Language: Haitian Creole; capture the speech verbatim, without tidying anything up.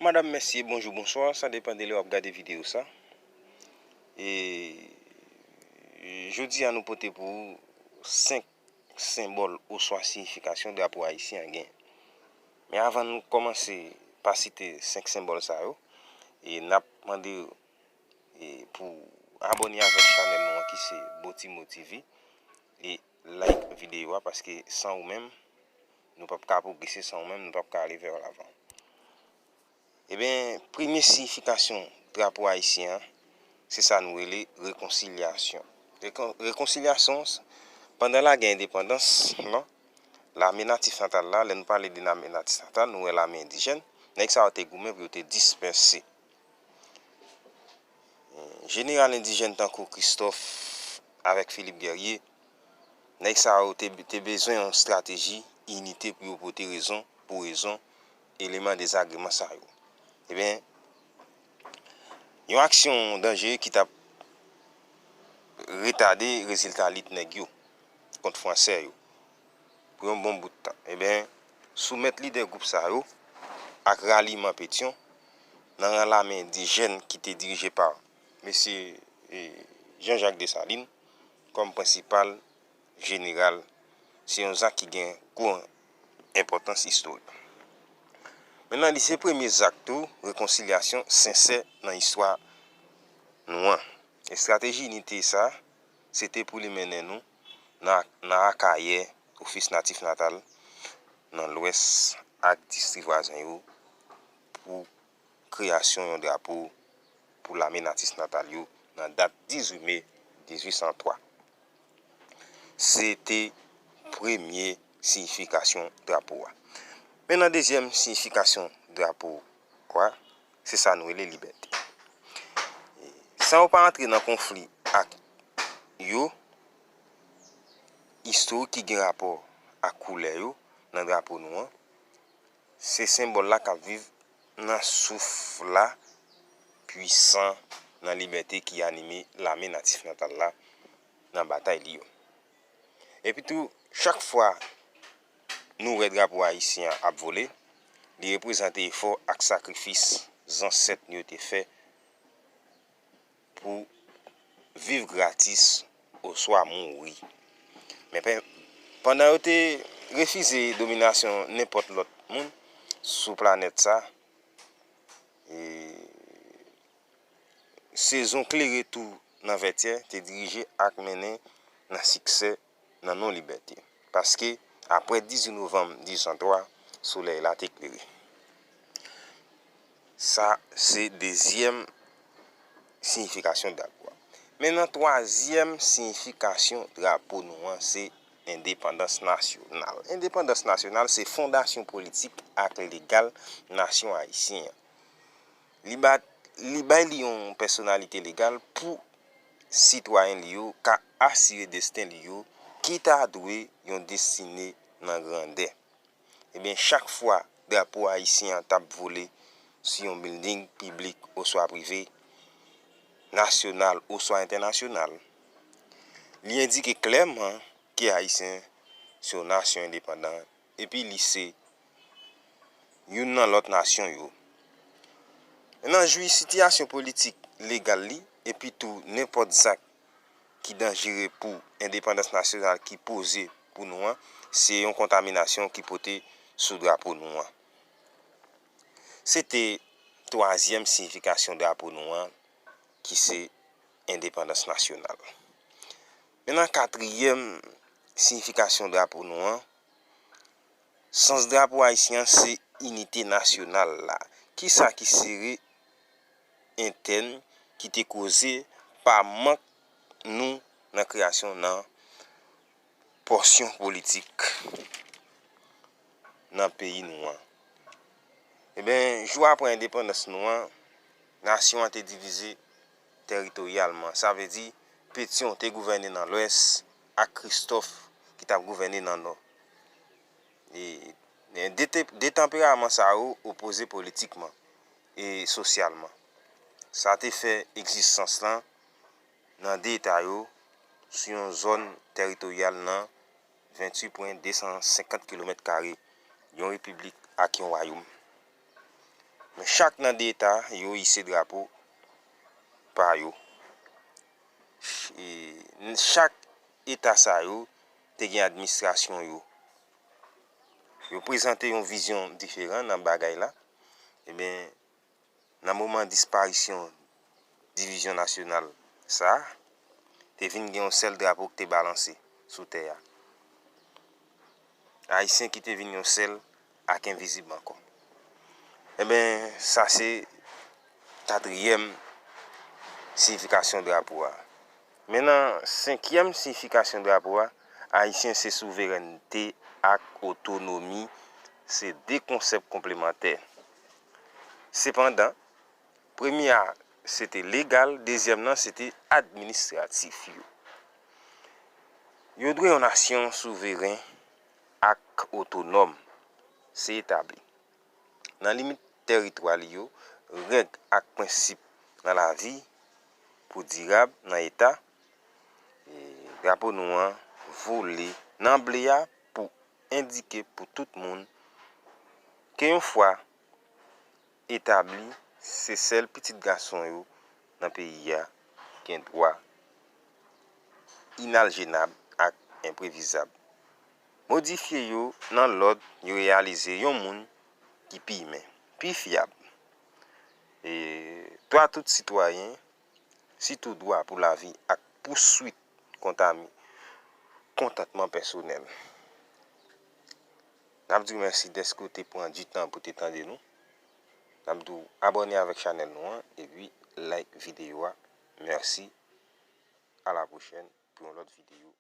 Madanm, mesye, bonjou, bonswa, sa depann de lè w ap gade videyo sa. E jodi a nou pote pou ou senk senbòl oswa siyifikasyon drapo ayisyen an gen. Men avan nou kòmanse pa site senk senbòl sa yo, e n ap mande e pou abòne avèk chanèl nou an ki se Botimo T V e like videyo a, paske san ou menm, nou p ap ka pwogrese, san ou menm, nou p ap ka ale vè lavan. Ebyen, premye siyifikasyon drapo ayisyen an, se sa nou rele rekonsilyasyon. Rekon- rekonsilyasyon, pandan lagè endepandans lan, lame natif natal la, lè nou pale de lame natif natal, nou wè lame endijèn, nèg sa yo te goumen pou yo te dispense jeneral endijèn tankou Kristòf avèk Filip Gèrye, nèg sa yo te, te bezwen yon estrateji inite pou yo pote rezon, pou rezon, eleman dezagreman sa yo. Ebyen, yon aksyon danjere ki t ap retade rezilta lit nèg yo kont Fransè yo pou yon bon bout tan. Ebyen, soumèt lidè gwoup sa yo ak raliman Petyon nan ran lame endijèn ki te dirije pa mesye e, Jean-Jacques Dessalines kòm prensipal jeneral, se yon zak ki gen gwo enpòtans istorik. Mentnan, li se premye zak tou rekonsilyasyon sensè nan istwa nou an. Estrateji inite sa, se te pou li mennen nou nan, nan Akayè, ofis natif natal nan Lwès ak distri vwazen yo pou kreyasyon yon drapo pou lame natif natal yo nan dat dizuit me dizuit san twa. Se te premye siyifikasyon drapo a. Mentnan, dezyèm siyifikasyon drapo a, se sa nou rele libète. San yo pa antre nan konfli ak yo, istorik ki gen rapò ak koulè yo nan drapo nou an, se senbòl la k ap viv nan souf la pwisan nan libète ki anime lame natif natal la nan batay li yo. Epitou, chak fwa nou wè drapo ayisyen an ap vole, li reprezante efò ak sakrifis zansèt nou yo te fè pou viv gratis oswa mouri. Men pen- pandan yo te refize dominasyon nenpòt lòt moun sou planèt sa, e, sezon klere tou nan Vètyè te dirije ak mennen nan siksè nan non libète. Paske, apre dizuit novanm dizuit san twa, solèy la te klere. Sa se dezyèm siyifikasyon drapo a. Mentnan, twazyèm siyifikasyon drapo nou an se endepandans nasyonal. Endepandans nasyonal se fondasyon politik ak legal nasyon ayisyen an. Li ba, li bay li yon pèsonalite legal pou sitwayen li yo ka asire desten li yo ki ta dwe yon destine nan grandè. Ebyen, chak fwa drapo ayisyen an t ap vole sou yon bilding piblik oswa prive, nasyonal oswa entènasyonal, li endike klèman ke Ayisyen se yon nasyon endepandan epi li se youn nan lòt nasyon yo. Nan jwi sitiyasyon politik legal li, epi tou nenpòt zak ki danjere pou endepandans nasyonal ki poze pou nou an, se yon kontaminasyon ki pote sou drapo nou an. Se te twazyèm siyifikasyon drapo nou an, ki se endepandans nasyonal. Mentnan, katriyèm siyifikasyon drapo nou an, sans drapo ayisyen an se inite nasyonal la. Kisa ki sere entèn ki te koze pa mank nou nan kreyasyon nan pòsyon politik nan peyi nou an? Ebyen, jou apre endepandans nou an, nasyon an te divize teritoryalman. Sa vle di, Petyon te gouvène nan Lwès ak Kristòf ki t ap gouvène nan Nò. E, e de te- de tanperaman sa yo opoze politikman e sosyalman. Sa te fè egzistans lan nan de eta yo sou yon zòn teritoryal nan venntuit pwen de san senkant kilomèt kare, yon repiblik ak yon wayòm. Men chak nan de eta yo ise drapo pa yo. Ch- e, n- chak eta sa yo te gen administrasyon yo. Yo prezante yon vizyon diferan nan bagay la. Ebyen, nan moman disparisyon divizyon nasyonal sa a, te vin gen yon sèl drapo ki te balanse sou tè a. Ayisyen ki te vin yon sèl ak envizib ankò. Enben, sa se katriyèm siyifikasyon drapo a. Men nan senkyèm siyifikasyon drapo a, Ayisyen se souverènte ak otonomi, se de konsèp konplemantè. Sepandan, premye a se te legal, dezyèm nan se te administratif yo. Yo dwe yon nasyon souveren ak otonòm, se etabli. Nan limit tèritwa li yo, règ ak prensip nan lavi pou dirab nan eta, e, drapo nou an vole nan ble a pou endike pou tout moun ke yon fwa etabli, se sèl pitit gason yo nan peyi a gen dwa inaljenab ak enprevizab. Modifye yo nan lòd yo reyalize yon moun ki pi imen, pi fyab. E dwa tout sitwayen, sitou dwa pou lavi ak pouswit kontami kontantman pèsonèl. N ap di w mèsi dèske w te pran di tan pou te tande nou. N ap di w abòne avèk chanèl nou an epi like videyo a. Mèsi. A la pwochèn pou yon lòt videyo.